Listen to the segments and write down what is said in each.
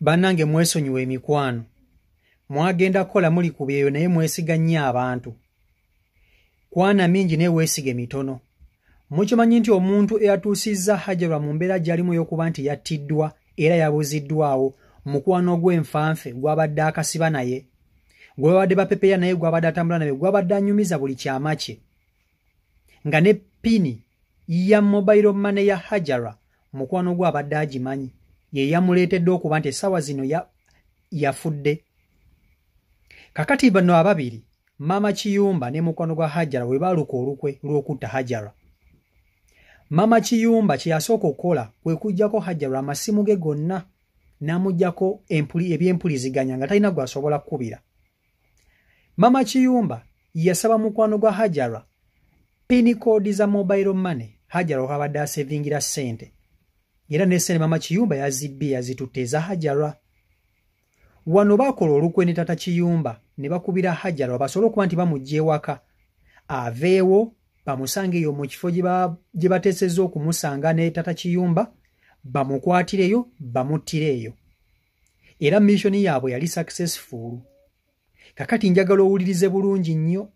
Bannange mwesonyiwe emikwano. Mwagenda kukola muli ku byeyo naye mwesiga nnyo abantu. Kwana mingi naye weesige mitono. Mukimanyi nti omuntu eyatuusizza Hajarah mu mbeera gy'alimu ey'okuba nti yattiddwa era yabuziddwawo mukwano gwe nfanfe gw'abadde akasiba naye, gwe babadde bapepeya naye, gw'abadde atambula naye, gw'abadde anyumiza buli kyama kye, nga ne pini ya mobile money ya Hajarah mukwano gwe abadde agimanyi, ye yamuleetedde okuba nti essaawa zino yafudde. Kakati bano ababiri, Maama Kiyumba ne mukwano gwa Hajarah, we baaluka olukwe lw'okutta Hajarah. Maama Kiyumba kye yasooka okukola kwe kuggyako Hajarah amasimu ge gonna n'amuggyako ebyempuliziganya nga talina gw'asobola kukubira. Maama Kiyumba yasaba mukwano gwa Hajarah pin code za mobile money Hajarah okwabadde asevingira ssente, era ne ssente Maama Kiyumba yazibbye yazitutte eza Hajarah. Wano baakola olukwe ne Taata Kiyumba ne bakubira Hajarah basobole okuba nti bamuggya ewaka aveewo bamusange eyo mu kifo gye bateesezza okumusanga ne Taata Kiyumba, bamukwatireyo bamuttireeyo. Era mission yaabwe yali successful. Kakati njagala owulirize bulungi nnyo,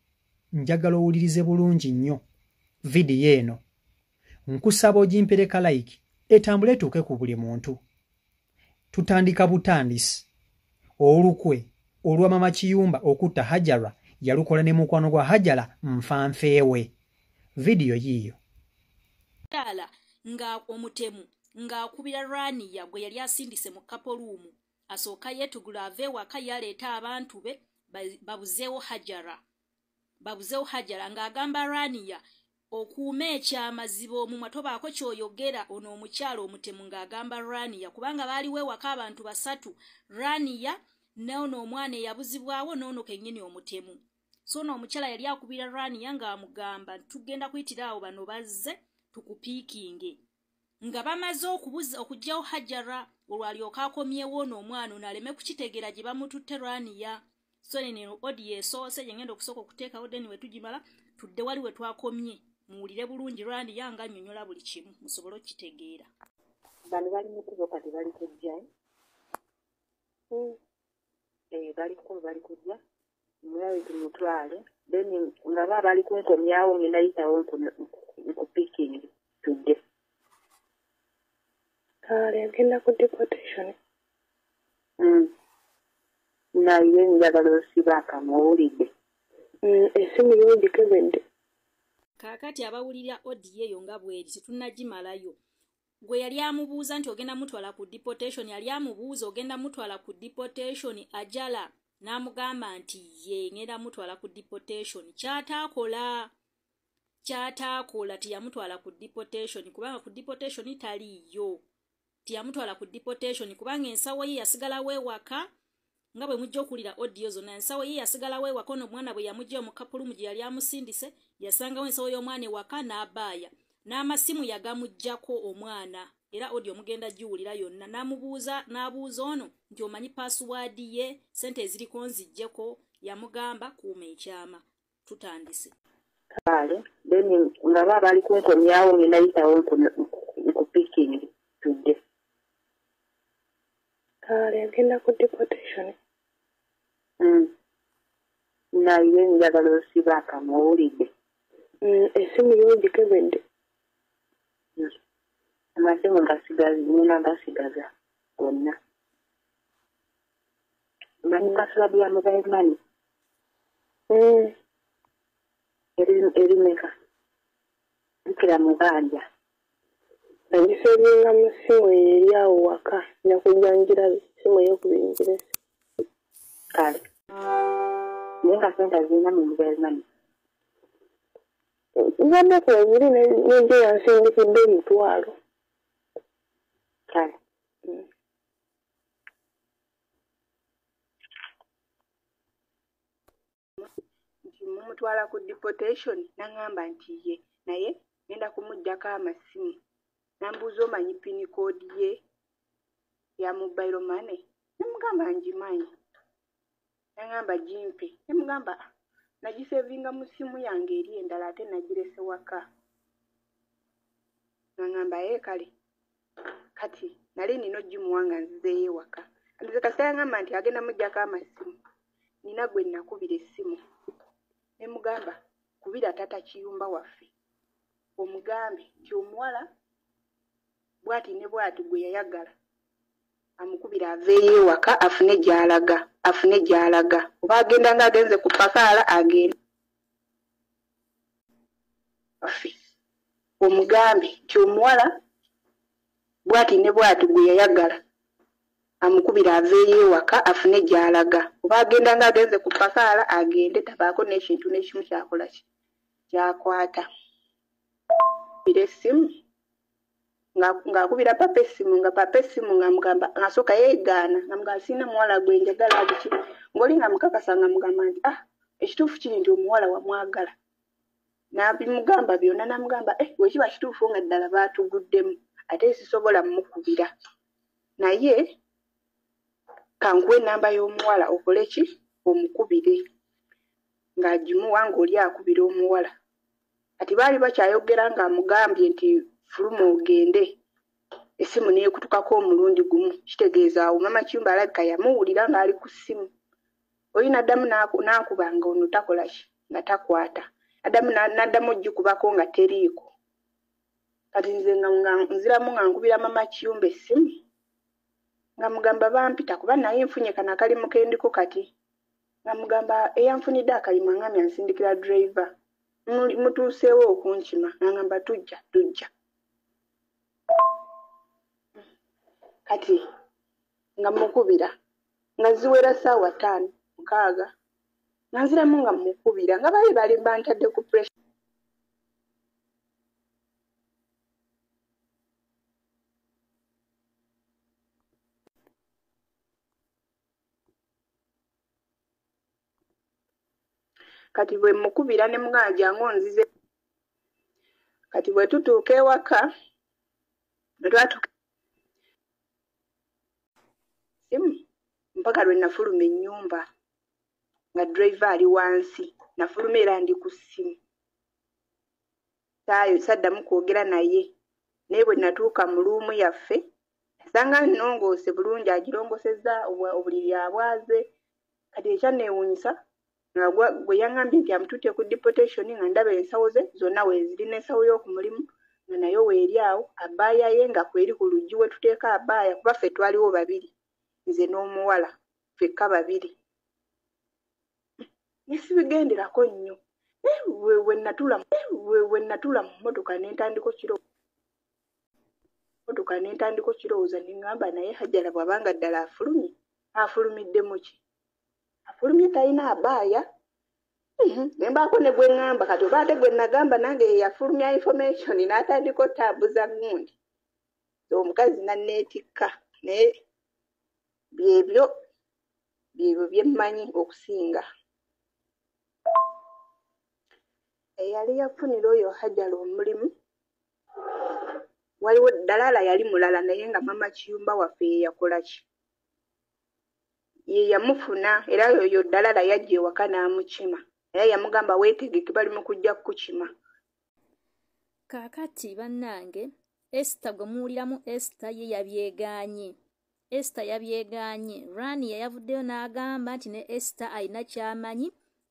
njagala owulirize bulungi nnyo vidiyo eno. Nkusaba ogimpereka like etambule etuuke ku buli muntu. Tutandika butandisi. Olukwe olwa Mama Kiyumba okutta Hajarah yalukola ne mukwano gwa Hajarah nfanfeewe. Vidiyo yiiyo. Nga omutemu ng'akubira Rania gwe yali asindise mu couple room asooka yeetugula ave ewaka yaleeta abantu be babuzeewo Hajarah. Babuzeewo Hajarah ng'agamba Rania okuuma ekyamaziba omumwa tobaako ky'oyogera. Ono omukyala omutemu ng'agamba Rania kubanga baaliwo ewaka abantu basatu, Rania n'ono omwana eyabuzibwawo n'ono kennyini omutemu. So ono omukyala yali akubira Rania ng'amugamba tugenda kuyitira awo bano bazze tukupiikinge. Nga bamaze okubuza okuggyawo Hajarah olwo alyoke akomyewo ono omwana ono aleme kukitegeera gye bamututte Rania. So neno audio esoose gye ngenda okusooka okuteekawo, then we tugimala tudde wali we twakomye muwulire bulungi Rania nga nnyonnyola buli kimu musobole okukitegeera. Bano bali mu kkubo kati bali kujja. Bali kkubo bali kujja. Mulabe tumutwale. Then nga baba bali kunkomyawo ngenda yitawo nkupikinge tudde. Kale agenda ku deportation. Naye njagala osibe akamwa owulidde. Essimu yo ogikebedde. Kaakati abawulira audio eyo nga bw'eri tetunnagimalayo. Gwe yali amubuuza nti ogenda mutwala ku deportation, yali amubuuza ogenda mutwala ku deportation Ajala n'amugamba nti ye ngenda mutwala ku deportation. Kyataakola teyamutwala ku deportation kubanga ku deportation taliiyo. Teyamutwala ku deportation kubanga ensawo ye yasigalawo ewaka nga bwe mujja okuwulira audio zonna. Ensawo ye yasigalawo ewaka ono omwana bwe yamuggya mu couple room gye yali amusindise yasangawo ensawo y'omwana ewaka n'abaaya. N'amasimu yagamuggyako omwana era audio mugenda giwulira yonna. N'amubuuza n'abuuza ono nti omanyi password ye ssente eziriko nziggyeko, yamugamba kuuma ekyama. Tutandise. Kale then nga baba bali kunkomyawo ngenda yitawo nkupikinge tudde. Kale agenda ku deportation. Naye njagala osibe akamwa owulidde. Essimu yo ogikebedde. Amasimu ngasigaza ngenda ngasigaza gonna. Omanyi password ya mobile money? Eri mmeka? Jjukira mubanja. Nagisevinga mu ssimu eyo eri awo waka nja kujja ngirabe essimu ey'okubiri ngirese. Kale. Naye nga ssente azirina mu mobile money. Nzadde kweziri n'egye yansindikidde 1000. Kale. Nti mumutwala ku deportation n'aŋŋamba nti ye naye ngenda kumuggyako amasimu. N'ambuuza omanyi pin code ye ya mobile money? Ne mugamba ngimanyi. N'aŋŋamba gimpe. Ne mugamba nagisevinga mu ssimu yange eri endala ate nagirese waka. N'aŋŋamba ee kale. Kati nali nina ogimuwa nga nzizeeyo ewaka. Nze kasita yangamba nti agenda muggyako amasimu, nina gwe nakubira essimu ne mugamba kubira tata Kiyumba waffe omugambe nti omuwala bw'ati ne bw'ati gwe yayagala amukubira aveeyo ewaka afune gy'alaga, afune gy'alaga, oba agenda ng'agenze ku pakaala agende waffe omugambe nti omuwala bw'ati ne bw'ati gwe yayagala amukubira aveeyo ewaka afune gy'alaga, oba agenda ng'agenze ku pakaala agende tabaako n'ekintu n'ekimu kyakola ki kyakwata. Kubira essimu ng'akubira papa essimu, nga papa essimu ng'amugamba ng'asooka yeegaana ng'amugamba sirina muwala gwe njagala biki, ng'oli ng'amukakasa ng'amugamba nti ah ekituufu kiri nti omuwala wamwagala. N'abimugamba byonna n'amugamba bwe kiba kituufu nga ddala baatuguddemu ate sisobola mmukubira, naye kankuwe ennamba y'omuwala okole ki omukubire, ng'agimuwa ng'oli akubira omuwala. Kati baali bakyayogera ng'amugambye nti fuluma ogende, essimu neekutukako omulundi gumu, kitegeeza awo mama Kiyumba alabika yamuwulira ng'ali ku ssimu. Oli n'addamu n'akuba nga ono takola ki nga takwata, addamu n'addamu ogikubako nga teriiko. Kati nze nga nziramu nga nkubira mama Kiyumba essimu nga mugamba bampita kuba naye nfunye kano akalimu kendiko kati, nga mugamba eyanfunidde akalimu angambye ansindikira driver, mutuuseewo okunkima, ngamba tujja tujja. Kati nga mukubira nga ziwera ssaawa 5 6 nga nziramu nga mukubira nga bali bali bantadde ku pressure. Kati bwe mukubira ne mugamba jangu onzize. Kati bwe tutuuka ewaka, bwe twatuuka simu mpaka lwe nafuluma ennyumba nga driver ali wansi, nafuluma era ndi ku ssimu. Saddamu kwogera naye, naye bwe natuuka mu ruumu yaffe nasanga nnongoose bulungi, agirongosezza obuliri abwaze. Kati ekyanneewuunyisa nga gwe yangambye nti amututte ku deportation, nga ndaba ensawo ze zonna weeziri n'ensawo y'oku mulimu nga nayo weeri awo, abbaaya ye nga kweri ku luggi we tuteeka abbaaya, kuba ffe twaliwo babiri, nze n'omuwala ffekka babiri. Ne sibigenderako nnyo, naye bwe natuula mu mmotoka ne ntandika okirowooza ne ŋŋamba naye Hajjara bw'abanga ddala afulumye, afulumidde mu ki? Afulumye talina abbaaya. Ne mbaako ne gwe ŋŋamba, kati oba ate gwe nagamba nange ye yafulumya information n'atandika otambuza gundi. Omukazi n'anneetikka, naye byebyo bye mmanyi okusinga. Eyali yafunira oyo Hajjara omulimu, waliwo ddalaala yali mulala naye nga mama Kiyumba waffe ye yakola ki? Ye yamufuna, era oyo ddalaala yajja ewaka n'amukima, era yamugamba weetegeke bali mu kujja kukukima. Kaakati bannange Esther gwe muwuliramu Esther ye yabyegaanye. Esther yabyegaanye. Rania yavuddeyo n'agamba nti ne Esther alina ky'amanyi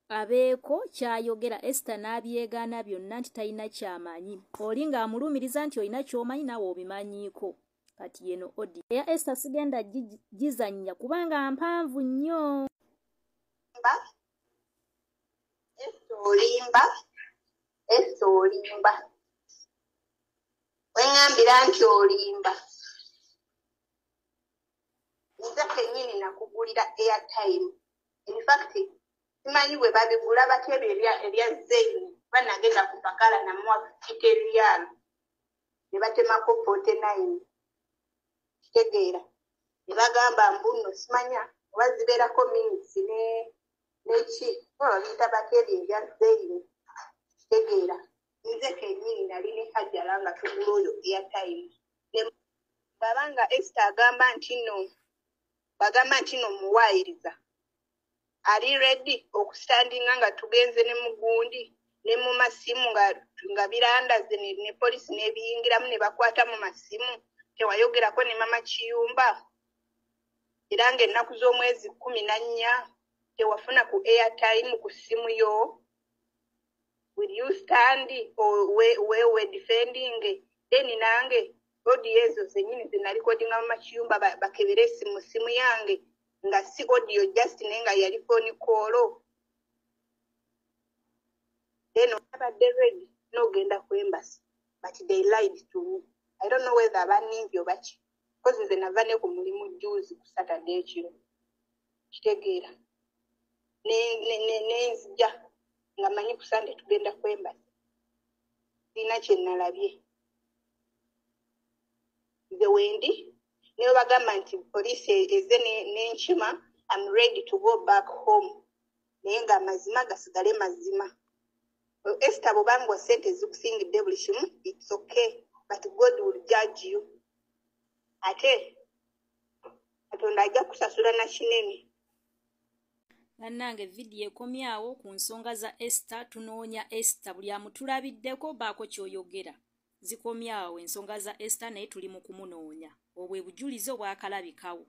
abeeko ky'ayogera. Esther n'abyegaana byonna nti talina ky'amanyi. Oli ng'amulumiriza nti olina ky'omanyi naawe obimanyiiko. Kati yeno odi eya Esther sigenda gizannya kubanga mpanvu nnyo. Esther olimba, Esther olimba, weŋŋambira nti olimba. Nze kennyini nakugulira airtime. In fact simanyi bwe babigula batya ebyo ebya Zain, kuba nagenda ku pakala namuwa 50 riyal ne batemako 49. Kitegeera ne bagamba mbu nno simanya oba zibeerako minutes neki oba babiyita batya ebyo ebya Zain. Kitegeera nze kennyini nali ne Hajjara nga tugula oyo airtime. Bw'abanga Esther agamba nti nno bagamba nti nno muwaayiriza ali ready okustandinga nga tugenze ne mugundi ne mu masimu nga birandaze ne poliisi n'ebiyingiramu ne bakwata mu masimu, tewayogerako ne mama Kiyumba. Era ng'ennaku z'omwezi 14 tewafuna ku airtime ku ssimu yo. Will you stand or we defending? Then nange audio ezo zennyini ze nalikodinga mu makiyumba, bakebere mu ssimu yange nga si audio just, naye nga yali phone call. Then abadde ready n'ogenda ku embassy, but they lied to me. I don't know whether abannimbye oba ki, because nze nava ne ku mulimu juzi ku Saturday ekiro, kitegeera, nenzija nga manyi ku Sunday tugenda ku embassy. Sirina kye nalabye nze wendi. Niyo bagamba nti poliisi eze n'enkima, am ready to go back home, naye ng'amazima gasigale mazima. Esther, bw'obanga ssente zikusingidde buli kimu, it's okay, but God will judge you. Ate Katonda ajja kusasula na kinene. Bannange, vidiyo ekomyawo ku nsonga za Esther. Tunoonya Esther. Buli amutulabiddeko baako kyoyogera. Zikomyawo ensonga za Esther, naye tuli mu kumunoonya. Obwe bujulizi obwakalabikawo.